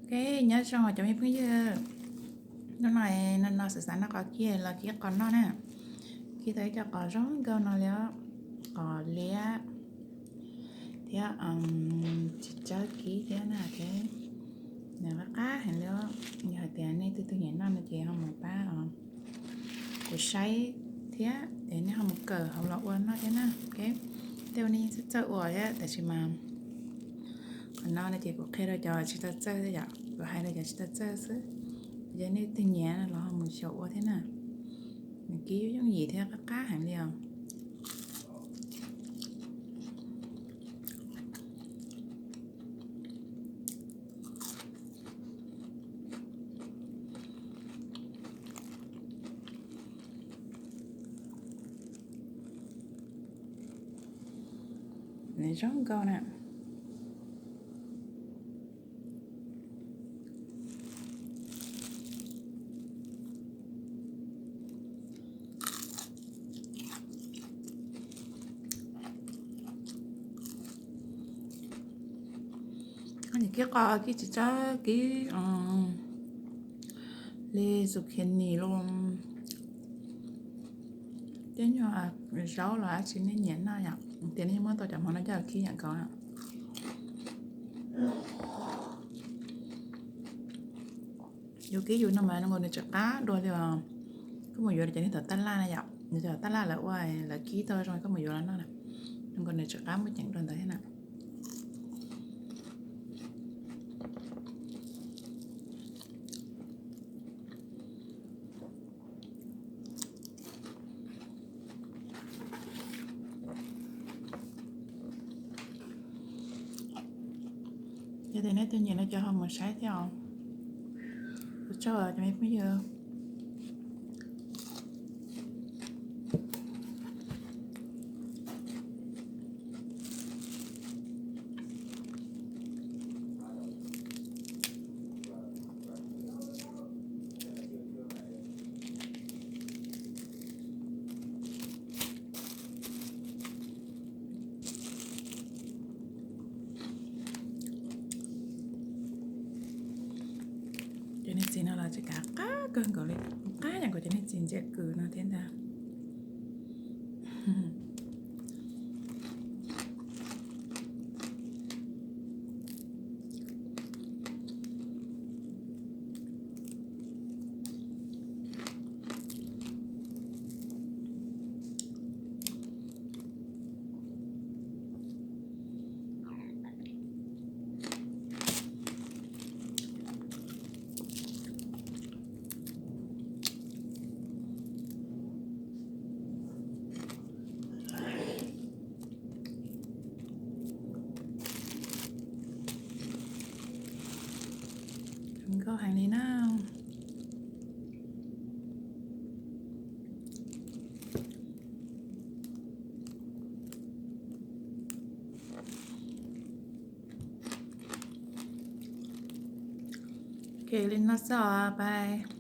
Ok, nyob zoo cov me phooj ywg, hnub no no no xav xav noj qos kib los kib qos noj na. Kib tau ib co qos zoo nkauj no li, qos liab thiab tsis tsawg kib thiab na. Nws qab qab heev li, yog hais tias nej twg twg nyiam noj no ces ho mus pab kuv saib thiab es nej ho mus kawm hauv los ua noj thiab na. Tej ua nej yeej txawj txawj ua thiab tab sis mas qhov no no ces kuv qhia rau cov tsis tau txawj xwb yom, kuv hais rau cov tsis tau txawj xwb. Yog nej twg nyiam los ho mus xyaum ua thiab na. Nws kib yooj yim thiab qab qab heev li os. Nws zoo nkauj na. Kib qos kib tsis tsawg, kib li zucchini los tej nyuag zaub los dab tsi nej nyiam noj yom, tias nej muab tau cov hmoov no coj kib yam nkaus. Yus kib yus no mas zoo nkaus nws tsis qab dua li os. Koj mus yuav cov niag tom taj laj na yom, cov tom taj laj lawv ua lawv kib tau zoo, koj mus yuav los noj na, zoo nkaus nws tsis qab muaj ceem dua ntawd thiab na. Yog tias nej twg nyiam no ces ho mus saib thiab os. Ua tsaug cov me phooj ywg. Cov niag txiv no los tsis kav qab kawg nkaus li, qab yam nkaus cov niag txiv ntsia kws no thiab ntag. Zoo nkauj heev li na. Ok, li no xwb os, bye.